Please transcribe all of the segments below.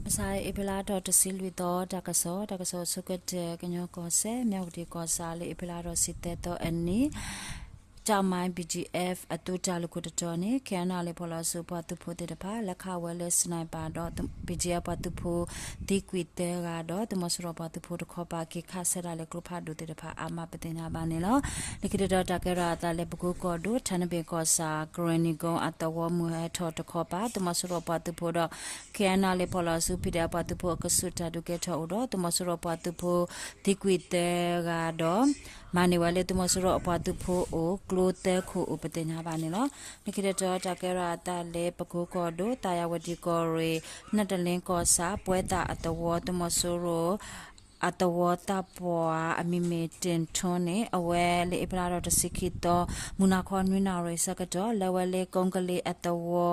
မုၢ်ဆါ အ့ဖြ့လါထီၣ်တဆံလွံၢ်သီ တၢ်ကစီၣ်, တၢ်ကစီၣ်ဆိကတၢၢ် ကညီကီၢ်စဲၣ် မၠၣ်ဝတံၣ်ကီၢ်ဆၣ် လၢအ့ဖြ့လါထီၣ်တဆံသၢသီအနံၤ ကၠၣ်မါ B G F အသုးတၢ်လုၢ်ခိၣ်တတီၤန့ၣ် K N L A ဖီၣ်လီၤစုပှၤသုးဖိသ့ၣ်တဖၣ် လဲၤခးဝဲလၢ sniper ဒီး B G F ပှၤသုးဖိ သံကွံာ်သၢဂၤဒီး သုးမီၤစိရိၤပှၤသုးဖိတခီပၤ က့ၤခးဆၢဒၣ်လၢကျိဖးဒိၣ်သ့ၣ်တဖၣ်အါမး ပသ့ၣ်ညါဘၣ်န့ၣ်လီၤ. လၢခံတတီၤ တၢ်ကဲထီၣ်အသးလၢပကိကီၢ်ဒိၣ် ထနဘ့ၣ်ကီၢ်ဆၣ် ကရ့ၣ်နံၣ်ကိအသဝီမုၢ်ဟဲထီၣ်တခီပၤ သုးမီၤစိရိၤပှၤသုးဖိဒီး K N L A ဖီၣ်လီၤစု P D F ပှၤသုးဖိအကဆူးတၢ်ဒုးကဲထီၣ်အိၣ်ဒီး သုးမီၤစိရိၤပှၤသုးဖိသံကွံာ်သၢဂၤဒီး မၤန့ၢ်ဝဲလၢသုးမီၤစိရိၤအပှၤသုးဖိအိၣ် ကျိသၢခိၣ်အိၣ်ပသ့ၣ်ညါဘၣ်န့ၣ်လီၤ. လၢခံတတီၤ တၢ်ကဲထီၣ်အသးလၢပကိကီၢ်ဒိၣ် သးယၤဝတံၣ်ကီၢ်ရ့ၣ် နတလ့ကီၢ်ဆၣ် ပှဲၤသးအသဝီ သုးမီၤစိရိၤ အသဝီသးပှၢ်အမံၤမ့ၢ်တ့ၣ်ထူန့ၣ် အဝဲလၢအ့ဖြ့လါထီၣ်တဆံခံသီ မုၢ်နၤခီနွံနၣ်ရံၣ်ဆၢကတီၢ် လဲၤဝဲလၢကိကလ့အသဝီ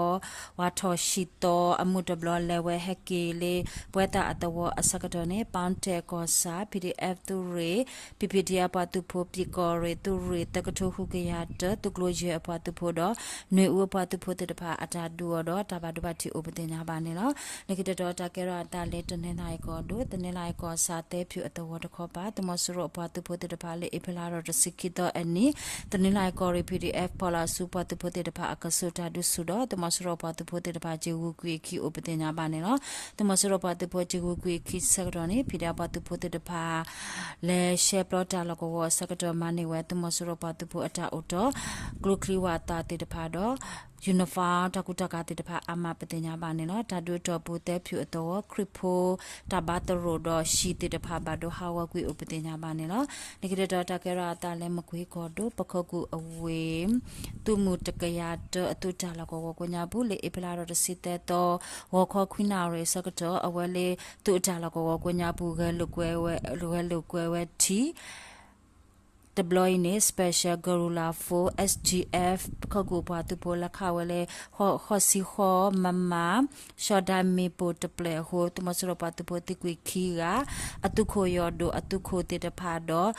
ဝၤထီၣ်ဟံၣ်သီအမုၢ်တဘျီ လဲၤဝဲဟဲက့ၤလၢ ပှဲၤသးအသဝီအဆၢကတီၢ်န့ၣ် ပီတဲၣ်ကီၢ်ဆၣ် P D F သုးရ့ၣ် P P D အပှၤသုးဖိ ပံၣ်ကီၢ်ရ့ၣ်သုးရ့ၣ် သၢကထိဃုကယၤတၢ သုးကျိၤယဲၢ်အပှၤသုးဖိဒီး နွေဦးအပှၤသုးဖိသ့ၣ်တဖၣ်အတၢ်ဒုးအီၤဒီး တၢ်ဘၣ်ဒိဘၣ်ထံးအိၣ်ပသ့ၣ်ညါဘၣ်န့ၣ်လီၤ. လၢခံတတီၤ တၢ်ကဲထီၣ်အသးလၢတနီသရံၣ်ကီၢ်ဒိၣ် တနီသရံၣ်ကီၢ်ဆၣ် သဲဖၠူၣ်အသဝီတခီပၤ သုးမီၤစိရိၤအပှၤသုးဖိသ့ၣ်တဖၣ်လၢအ့ဖြ့လါထီၣ်တဆံခံသီအနံၤ တနီသရံၣ်ကီၢ်ရ့ၣ် P D F ဖီၣ်လီၤစုပှၤသုးဖိသ့ၣ်တဖၣ်အကဆူးတၢ်ဒုးဆူၣ်ဒီး သုးမီၤစိရိၤပှၤသုးဖိသ့ၣ်တဖၣ် က့ၤဂုၤကွံာ်အခံအိၣ်ပသ့ၣ်ညါဘၣ်န့ၣ်လီၤ. သုးမီၤစိရိၤပှၤသုးဖိက့ၤဂုၤကွံာ်အခံဆၢကတီၢ်န့ၣ် P D F ပှၤသုးဖိသ့ၣ်တဖၣ် လဲၤရှဲပျီတၢ်လီၢ်ကဝီၤအဆၢကတီၢ် မၤန့ၢ်ဝဲသုးမီၤစိရိၤပှၤသုးဖိအတၢ်အိၣ်တီၢ် ကျိချံဝၣ်သၣ်သ့ၣ်တဖၣ်ဒီး uniform တၢ်ကူတၢ်ကၤသ့ၣ်တဖၣ်အါမးပသ့ၣ်ညါဘၣ်န့ၣ်လီၤ. တၢ်ဒုးအတီၢ်ပူၤ သဲဖၠူၣ်အသဝီ ခရံာ်ဖိတၢ်ဘါသရိာ်ဒီး ဟံၣ်သ့ၣ်တဖၣ်ဘၣ်ဒိဟးဂီၤကွံာ်အိၣ်ပသ့ၣ်ညါဘၣ်န့ၣ်လီၤ. လၢခံတတီၤ တၢ်ကဲထီၣ်အသးလၢမကွ့ကီၢ်ဒိၣ် ပခိၣ်ကူၣ်အဝ့ၢ် သုးမုၢ်တကယၤတၢအသုးတၢ်လီၢ်ကဝီၤကိးညါပူၤ လၢအ့ဖြ့လါထီၣ်တဆံသၢသီ ဂီၤခီခွံနၣ်ရံၣ်အဆၢကတီၢ် အဝဲလၢသုးအတၢ်လီၢ်ကဝီၤကိးညါပူၤ ဂဲၤလိာ်ကွဲဝဲ ဂဲၤလိာ်ကွဲဝဲထံ တဘျီအံၤန့ၣ် Special Guerrilla Force S G F ပခိၣ်ကူၣ်ပှၤသုးဖိ လဲၤခးဝဲလၢ ဃိးဆံဃိး မမ ရှီဒၣ်မ့ၣ်ပိၢ်တဖျၢၣ်အဃိ သုးမီၤစိရိၤပှၤသုးဖိသံကွံာ်ခံဂၤ အသုးခိၣ်ယီၢ်ဒိၣ် အသုးခိၣ်သ့ၣ်တဖၣ်ဒီး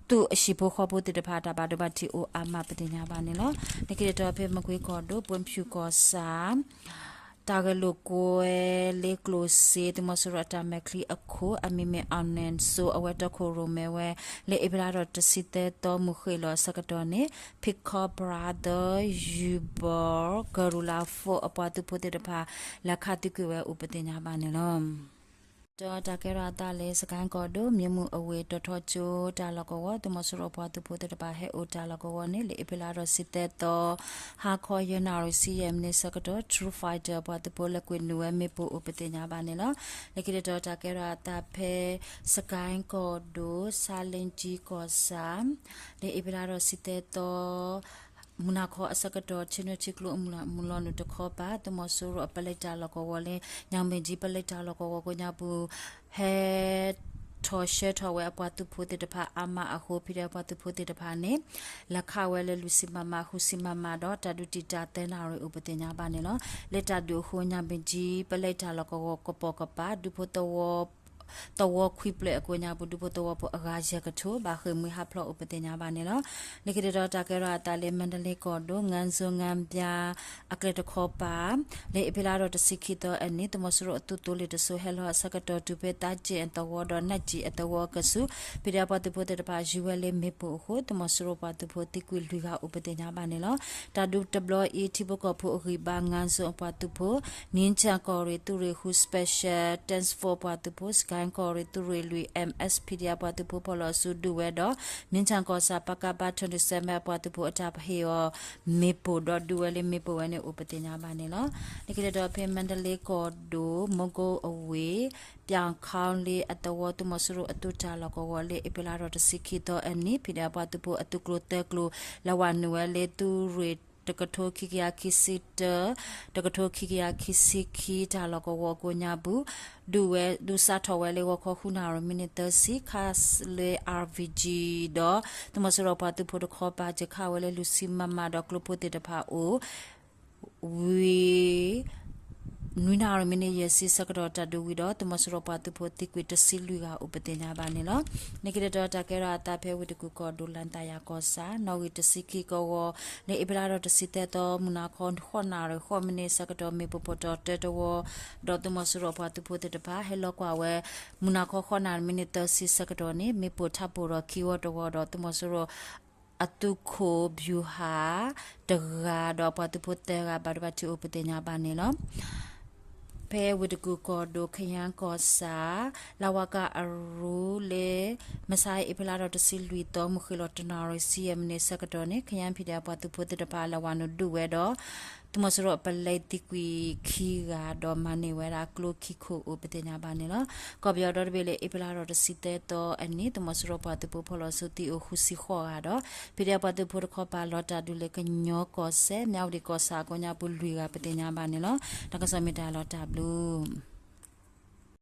သုးအဟံၣ်ဖိဃီဖိသ့ၣ်တဖၣ် တၢ်ဘၣ်ဒိဘၣ်ထံးအိၣ်အါမးပသ့ၣ်ညါဘၣ်န့ၣ်လီၤ. လၢခံတတီၤ ဖဲမကွ့ကီၢ်ဒိၣ် ပှ့ၤဖၠူၣ်ကီၢ်ဆၣ် တၢ်ဂဲၤလိာ်ကွဲလၢကျိၣ်စ့ သုးမီၤစိရိၤအတၢ်မဲာ်ချံအခိၣ် အမံၤမ့ၢ် အောင်နိုင်စိုး အဝဲတီခိၣ်ရိၣ်မဲဝဲ လၢအ့ဖြ့လါထီၣ်တဆံသၢသီ မုၢ်ဃ့ၢ်လီၤအဆၢကတီၢ်န့ၣ် Peacock Brother Yubor Guerrilla Force အပှၤသုးဖိသ့ၣ်တဖၣ် လဲၤခးသံကွံာ်ဝဲအိၣ်ပသ့ၣ်ညါဘၣ်န့ၣ်လီၤ. ဒီးတၢ်ကဲထီၣ်အသးလၢ စကဲၣ်ကီၢ်ဒိၣ် မ့ၢ်မုၢ်အဝ့ၢ်တီၤထီကၠိတၢ်လီၢ်ကဝီၤ သုးမီၤစိရိၤအပှၤသုးဖိသ့ၣ်တဖၣ် ဟဲအိၣ်တၢ်လီၢ်ကဝီၤန့ၣ် လၢအ့ဖြ့လါထီၣ်တဆံသၢသီ ဟါခီယဲၢ်နၣ်ရံၣ်ဆံယဲၢ်မံးနံးဆၢကတီၢ် True Fighter အပှၤသုးဖိလဲၤကွံာ်နုာ်ဝဲမ့ၣ်ပိၢ်အိၣ်ပသ့ၣ်ညါဘၣ်န့ၣ်လီၤ. လၢခံတတီၤ တၢ်ကဲထီၣ်အသးဖဲ စကဲၣ်ကီၢ်ဒိၣ် ဆါလ့ကၠံကီၢ်ဆၣ် လၢအ့ဖြ့လါထီၣ်တဆံသၢသီ မုၢ်နၤခီအဆၢကတီၢ် ဆ့ၣ်နီၤထံကျိအမုၢ်လီၤနုာ်တခီပၤ သုးမီၤစိရိၤအပလဲတၢ်လီၢ်ကဝီၤလၢ ညၣ်ဘ့ၣ်ကၠံပလဲတၢ်လီၢ်ကဝီၤကိးညါပူၤ ဟဲထီၣ်ဆှၢထီၣ်ဝဲအပှၤသုးဖိသ့ၣ်တဖၣ်အါမးအဃိ ဖံးဒဲးပှၤသုးဖိသ့ၣ်တဖၣ်န့ၣ် လဲၤခးဝဲလၢလွံၢ်ဆံမမ ဃုဆံမမဒီး တၢ်ဒုးတံာ်တာ်သၢနၣ်ရံၣ်အိၣ်ပသ့ၣ်ညါဘၣ်န့ၣ်လီၤ. လၢတၢ်ဒုးအဃိ ညၣ်ဘ့ၣ်ကၠံပလဲတၢ်လီၢ်ကဝီၤကပိာ်ကပၤ ဒူဖိသဝီ သဝီခွံဖျၢၣ်အကိးညါပူၤ ဒူဖိသဝီဖိအဂၤယဲၢ်ကထိ ဘၣ်ဃ့ၢ်မှံဟးဖျိးအိၣ်ပသ့ၣ်ညါဘၣ်န့ၣ်လီၤ. လၢခံတတီၤ တၢ်ကဲထီၣ်အသးလၢ မါဒလ့ကီၢ်ဒိၣ် ငါးစုံငါးပြား အကျဲတခီပၤ လၢအ့ဖြ့လါထီၣ်တဆံခံသီအနံၤ သုးမီၤစိရိၤအသုးသိလ့ၣ်တစိၤ ဟဲလီၤအဆၢကတီၢ် တုၤဖဲသးက့ၣ်အသဝီဒီး နၢ်ကၠံအသဝီအကဆူး ဖံးဒဲးပှၤသုးဖိသ့ၣ်တဖၣ် ယူၤဝဲလၢမ့ၣ်ပိၢ်အဃိ သုးမီၤစိရိၤပှၤသုးဖိသံကွံာ်လွံၢ်ဂၤအိၣ်ပသ့ၣ်ညါဘၣ်န့ၣ်လီၤ. တၢ်ဒုးတဘျီအံၤ ထံဖိကီၢ်ဖိအဂံၢ်ဘါ ငါးစုံအပှၤသုးဖိ နံၣ်ကၠၣ်ကီၢ်ရ့ၣ်သုးရ့ၣ်ဃု Special Task Force ပှၤသုးဖိ စကဲၣ်ကီၢ်ရ့ၣ်သုးရ့ၣ်လွံၢ် M S P D F ပှၤသုးဖိဖီၣ်လီၤစုဒုးဝဲဒီး နံၣ်ကၠၣ်ကီၢ်ဆၣ် ပကဖ twenty-seven အပှၤသုးဖိအတၢ်ပဟ့ၣ်အီၤ မ့ၣ်ပိၢ်ဒီးဒုးဝဲလၢမ့ၣ်ပိၢ်ဝဲန့ၣ်အိၣ်ပသ့ၣ်ညါဘၣ်န့ၣ်လီၤ. လၢခံတတီၤ ဖဲမါဒလ့ကီၢ်ဒိၣ် မူကိအဝ့ၢ် ပၠၣ်ခီလ့အသဝီ သုးမီၤစိရိၤအသုးတၢ်လီၢ်ကဝီၤလၢ အ့ဖြ့လါထီၣ်တဆံခံသီအနံၤ ဖံးဒဲးပှၤသုးဖိအသုးကျိၤသၢကျိၤ လဲၤဝဲနုာ်ဝဲလၢသုးရ့ၣ် တကထိခံကယၤခံဆံတၢ တကထိခံကယၤခံဆံခံ တၢ်လီၢ်ကဝီၤကိးညါပူၤ ဒုးဝဲ ဒုးစးထီၣ်ဝဲလၢဂီၤခီဃုနၣ်ရံၣ်မံးနံးသၢဆံ ခးလၢ R P G ဒီး သုးမီၤစိရိၤပှၤသုးဖိတခီပၤ ကခးဝဲလၢလွံၢ်ဆံမမဒီး ကျိဖိသ့ၣ်တဖၣ်အိၣ် ဝံၤ နွံနၣ်ရံၣ်မံးနံးယဲၢ်ဆံဆၢကတီၢ် တၢ်ဒုးဝံၤဒီး သုးမီၤစိရိၤပှၤသုးဖိသံကွံာ်တဆံလွံၢ်ဂၤအိၣ်ပသ့ၣ်ညါဘၣ်န့ၣ်လီၤ. န့ၣ်က့ၤတတီၤ တၢ်ကဲထီၣ်အသးဖဲဝ့ၢ်တကူၣ်ကီၢ်ဒိၣ် လၢသးယၤကီၢ်ဆၣ် နီၣ်ဂံၢ်တဆံခံကဝီၤ လၢအ့ဖြ့လါထီၣ်တဆံသၢသီ မုၢ်နၤခီဃိးနၣ်ရံၣ်ဃိးမံးနံးဆၢကတီၢ် မ့ၣ်ပိၢ်ဖီၣ်တီၤတၢတဝီ ဒီးသုးမီၤစိရိၤပှၤသုးဖိသ့ၣ်တဖၣ် ဟဲလီၤကွၢ်ဝဲ မုၢ်နၤခီဃိးနၣ်ရံၣ်မံးနံးသၢဆံဆၢကတီၢ်န့ၣ် မ့ၣ်ပိၢ်ထးပိၢ်ဒီးခံဝီတဝီဒီး သုးမီၤစိရိၤ အသုးခိၣ် ဗျူဟာ တဂၤဒီးပှၤသုးဖိသၢဂၤ ဘၣ်ဒိဘၣ်ထံးအိၣ်ပသ့ၣ်ညါဘၣ်န့ၣ်လီၤ. ဖဲဝ့ၢ်တကူၣ်ကီၢ်ဒိၣ် ခယၣ်ကီၢ်ဆၣ် လဝက အရူလၢ မဆါအ့ဖြ့လါထီၣ်တဆံလွံၢ်သီ မုၢ်ဃ့ၢ်လီၤတနၣ်ရံၣ်ဆံယဲၢ်မံးနံးဆၢကတီၢ်န့ၣ် ခယၣ်ဖံးဒဲးပှၤသုးဖိသ့ၣ်တဖၣ် လဲၤဝၤနုာ်ဒုးဝဲဒီး သုးမီၤစိရိၤအပလဲသံကွံာ်ခံဂၤဒီးမၤန့ၢ်ဝဲဒၣ်ကျိခံခိၣ်အိၣ်ပသ့ၣ်ညါဘၣ်န့ၣ်လီၤ. ကီၢ်ပယီၤဒီတဘ့ၣ်လၢအ့ဖြ့လါထီၣ်တဆံသၢသီအနံၤ သုးမီၤစိရိၤပှၤသုးဖိဖီၣ်လီၤစုသံအိၣ်ဃုဆံဃိးဂၤဒီး ဖံးဒဲးပှၤသုးဖိတခီပၤလီၤတၢ်ဒုးလၢကညီကီၢ်စဲၣ် မၠၣ်ဝတံၣ်ကီၢ်ဆၣ်အကိးညါပူၤလွံၢ်ဂၤပသ့ၣ်ညါဘၣ်န့ၣ်လီၤ. တၢ်ကစီၣ်မ့ၢ်တၢ်လီၤတၢ်ဘျုး